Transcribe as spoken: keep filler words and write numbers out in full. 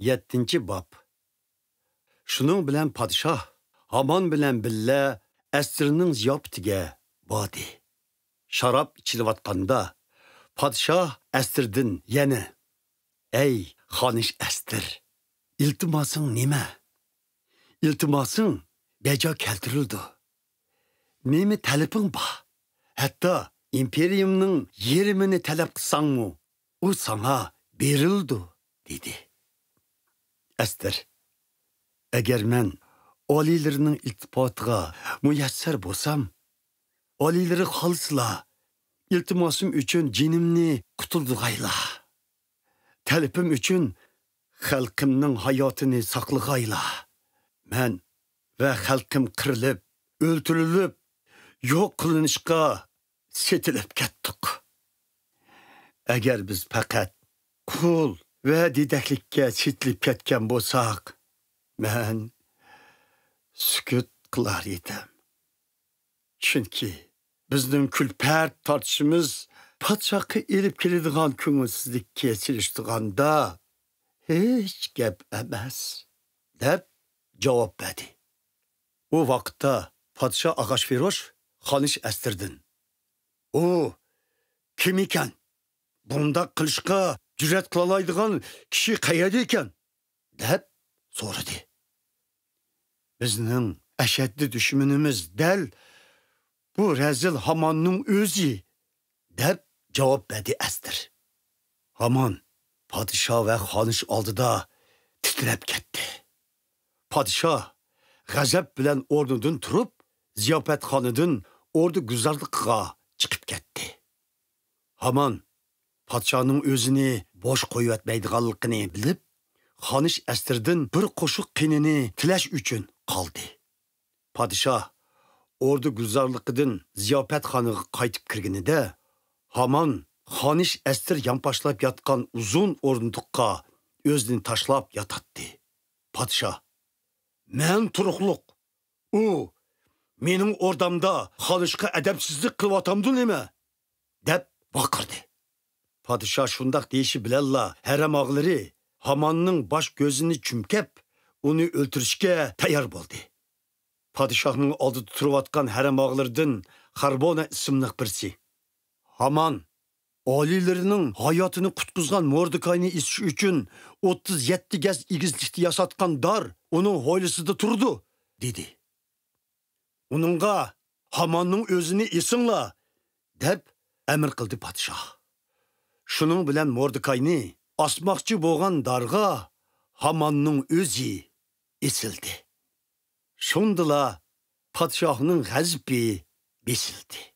يەتتىنچى باب. شۇنىڭ بىلەن پادىشاھ ھامان بىلەن بىللە ئەستىرنىڭ زىياپىتىگە باردى. شاراب ئىچىلىۋاتقاندا، پادىشاھ ئەستىردىن يەنە، «ئەي خانىش ئەستىر، ئىلتىماسىڭ نېمە؟ ئىلتىماسىڭ بەجا كەلتۈرۈلىدۇ. نېمە تەلىپىڭ بار؟ ھەتتا ئىمپېرىيەمنىڭ يېرىمىنى تەلەپ قىلساڭمۇ، ئۇ ساڭا بېرىلىدۇ» دېدى. ئەستىر، ئەگەر مەن ئالىيلىرىنىڭ ئىلتىپاتىغا مۇيەسسەر بولسام، ئالىيلىرى خالىسىلا، ئىلتىماسىم ئۈچۈن جېنىمنى قۇتۇلدۇرغايلا. تەلىپىم ئۈچۈن خەلقىمنىڭ ھاياتىنى ساقلىغايلا. مەن ۋە خەلقىم قىرىلىپ، ئۆلتۈرۈلۈپ، يوق قىلىنىشقا سېتىلىپ كەتتۇق. ئەگەر بىز پەقەت قۇل ۋە دېدەكلىككە سېتىلىپ كەتكەن بولساق، مەن سۈكۈت قىلار ئىدىم. چۈنكى بىزنىڭ كۈلپەت تارتىشىمىز پادىشاھقا ئېلىپ كېلىدىغان كۆڭۈلسىزلىككە سېلىشتۇرغاندا ھېچ گەپ ئەمەس، دەپ جاۋاب بەردى. ئۇ ۋاقىتتا پادىشاھ ئاخاشۋىروش خانىش ئەستىردىن، «ئۇ كىم ئىكەن؟ بۇنداق قىلىشقا جۈرئەت قىلالايدىغان كىشى قەيەردە ئىكەن؟» دەپ سورىدى. «بىزنىڭ ئەشەددىي دۈشمىنىمىز دەل بۇ رەزىل ھاماننىڭ ئۆزى»، دەپ جاۋاب بەردى ئەستىر. ھامان پادىشاھ ۋە خانىش ئالدىدا تىترەپ كەتتى. پادىشاھ غەزەپ بىلەن ئورنىدىن تۇرۇپ، زىياپەتخانىدىن ئوردىگۈزارلىقىغا چىقىپ كەتتى. ھامان پادىشاھنىڭ ئۆزىنى بوش قويۇۋەتمەيدىغانلىقىنى بىلىپ، خانىش ئەستىردىن بىر قوشۇق قېنىنى تىلەش ئۈچۈن قالدى. پادىشاھ ئوردىگۈزارلىقىدىن زىياپەتخانىغا قايتىپ كىرگىنىدە، ھامان خانىش ئەستىر يانپاشلاپ ياتقان ئۇزۇن ئورۇندۇققا ئۆزىنى تاشلاپ ياتاتتى. پادىشاھ، «مەن تۇرۇقلۇق! ئۇ مېنىڭ ئوردامدا خانىشقا ئەدەپسىزلىك قىلىۋاتامدۇ نېمە؟» دەپ ۋارقىرىدى. پادىشاھ شۇنداق دېيىشى بىلەنلا، ھەرەم ئاغىلىرى ھاماننىڭ باش كۆزىنى چۈمكەپ، ئۇنى ئۆلتۈرۈشكە تەييار بولدى. پادىشاھنىڭ ئالدىدا تۇرۇۋاتقان ھەرەم ئاغىلىرىدىن خاربونا ئىسىملىق بىرسى، «ھامان ئالىيلىرىنىڭ ھاياتىنى قۇتقۇزغان موردېكاينى ئېسىش ئۈچۈن ئوتتۇز يەتتە گەز ئېگىزلىكتە ياساتقان دار ئۇنىڭ ھويلىسىدا تۇرىدۇ» دېدى. «ئۇنىڭغا، ھاماننىڭ ئۆزىنى ئېسىڭلار!» دەپ ئەمىر قىلدى پادىشاھ. شۇنىڭ بىلەن موردېكاينى ئاسماقچى بولغان دارغا ھاماننىڭ ئۆزى ئېسىلدى. شۇندىلا پادىشاھنىڭ غەزىپى بېسىلدى.